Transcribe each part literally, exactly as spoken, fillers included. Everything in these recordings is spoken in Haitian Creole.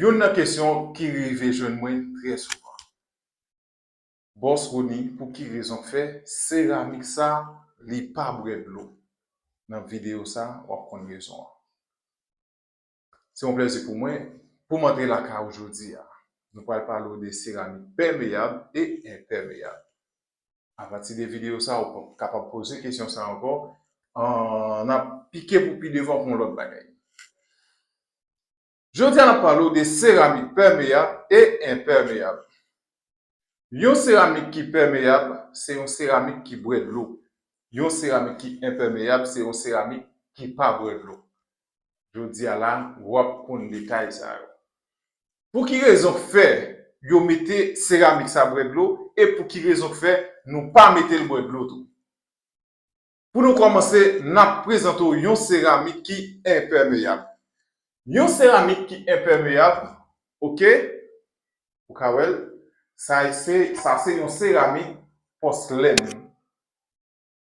Youn nan kesyon ki rive jwenn mwen trè souvan. Bòs Rony, pou ki rezon k fè seramik sa, li pa bwè dlo? Nan videyo sa, w ap konn rezon an. Se yon plèzi pou mwen, pou m antre lakay ou jodi a. Nou pral pale w de seramik pèmeyab e enpèmeyab. Apati de videyo sa, ou kapab poze kesyon sa ankò. An, n ap pike pou pi devan pou yon lòt bagay. Jodi a, n ap pale w de seramik pèmeyab e enpèmeyab. Yon seramik ki pèmeyab, se yon seramik ki bwè dlo. Yon seramik ki enpèmeyab, se yon seramik ki pa bwè dlo. Jodi a la, w ap konn detay sa yo. Pou ki rezon k fè yo mete seramik sa bwè dlo e pou ki rezon k fè nou pa mete l bwè dlo tou? Pou nou kòmanse, n ap prezante w yon seramik ki enpèmeyab. Yon seramik ki enpèmeyab, oke, ou ka wè l, sa se, sa se yon seramik pòslèn.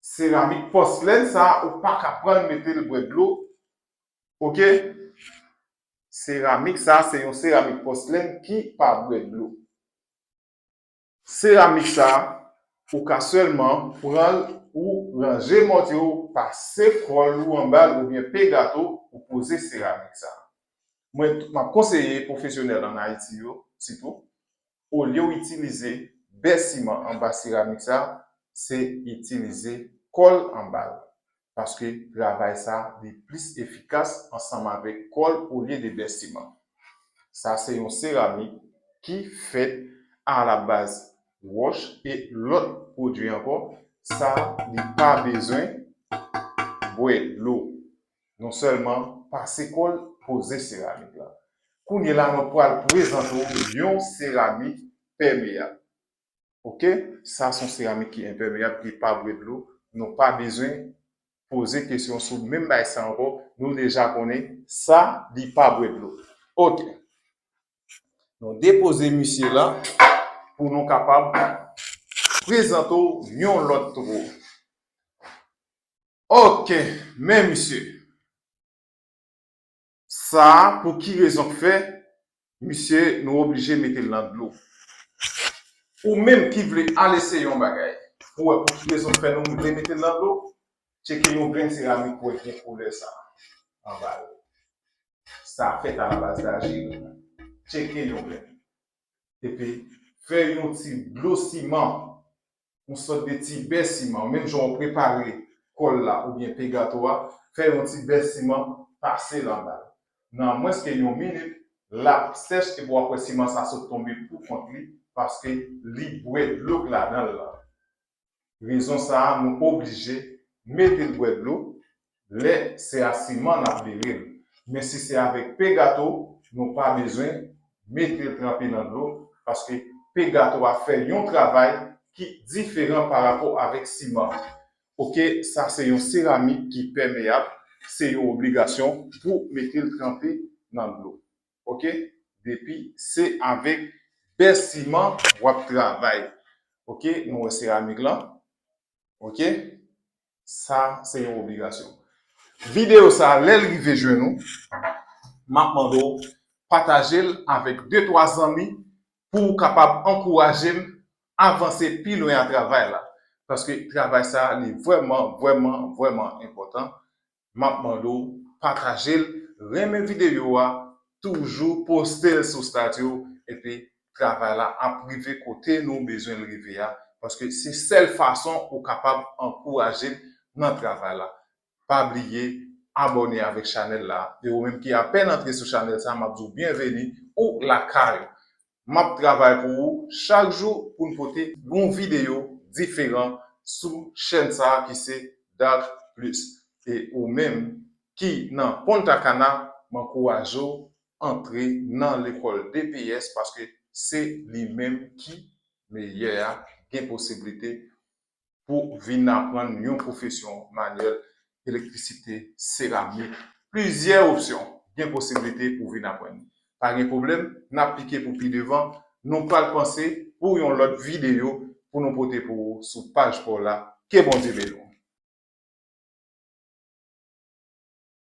Seramik pòslèn sa, ou pa ka pran l mete l bwè dlo, oke? Seramik sa, se yon seramik pòslèn ki pa bwè dlo. Seramik sa, ou ka sèlman pran l, ou ranje mòtye w, pase kòl ou anba l oubyen pegato, ou poze seramik sa. Mwen, m ap konseye pwofesyonèl ann Ayiti yo, sitou, olye w itilize bè siman anba seramik sa, se itilize kòl anba l. Paske travay sa, li plis efikas ansanm avèk kòl olye de bè siman. Sa se yon seramik ki fèt alabaz wòch e lòt pwodui ankò. Sa, li pa bezwen bwè dlo. Nou sèlman pase kòl, poze seramik la. Kounye la, nou pral prezante w yon seramik pèmeyab. Oke? Sa se yon seramik ki enpèmeyab, ki pa bwè dlo. Nou pa bezwen poze kesyon sou menm bagay sa ankò. Nou deja konnen sa, li pa bwè dlo. Oke. Nou depoze misye la pou nou kapab prezante w yon lòt twò. Oke, men misye. Sa a, pou ki rezon k fè, misye, nou oblije mete l nan dlo? Ou menm ki vle al eseye yon bagay, pou wè pou ki rezon k fè nou vle mete l nan dlo, tcheke yon grenn seramik pou wè ki koulè sa anba yo. Sa fèt alabaz dajil. Tcheke yon grenn. Epi, fè yon ti dlo siman, yon sòt de ti bè siman, menm jan w prepare kòl la oubyen pegato a, fè yon ti bè siman, pase l anba l. Nan mwens ke yon minit, l ap sèch epi w ap wè siman sa sot tonbe pou kont li, paske li bwè dlo k ladan l lan. Rezon sa a, nou oblije mete l bwè dlo lè se a siman n ap vire l. Men si se avèk pegato, nou pa bezwen mete l tranpe nan dlo, paske pegato a fè yon travay ki diferan parapò avèk siman. Oke, sa se yon seramik ki pèmeyab, se yon obligasyon pou mete l tranpe nan dlo. Oke? Depi se avèk bè siman w ap travay. Oke? Nou wè seramik lan. Oke? Sa se yon obligasyon. Videyo sa, lè l rive jwenn ou, m ap mande w pataje l avèk de twa zanmi pou w kapab ankouraje m avanse pi lwen a travay la. Paske travay sa, li vrèman, vrèman, vrèman enpòtan. M ap mande w pataje l, renmen videyo a, toujou poste l sou estati w, epi travay la ap rive kote nou bezwen l rive a, paske se sèl fason ou kapab ankouraje m nan travay la. Pa bliye abòne avèk chanèl la, e ou menm ki apèn antre sou chanèl sa, m ap di w byenveni, ou lakay ou. M ap travay pou ou chak jou pou n pote yon videyo diferan sou chèn sa a ki se Dark Plus. E ou menm ki nan Punta Cana, m ankouraje w antre nan lekòl D P S paske se li menm ki meyè a, gen posiblite pou vin aprann yon pwofesyon manyèl, elektrisite, seramik, plizyè opsyon gen posiblite pou vin aprann. Pa gen pwoblèm, n ap pike pou pi devan. Nou pral panse pou yon lòt videyo pou nou pote pou ou sou paj pa w la. Ke Bondye beni w.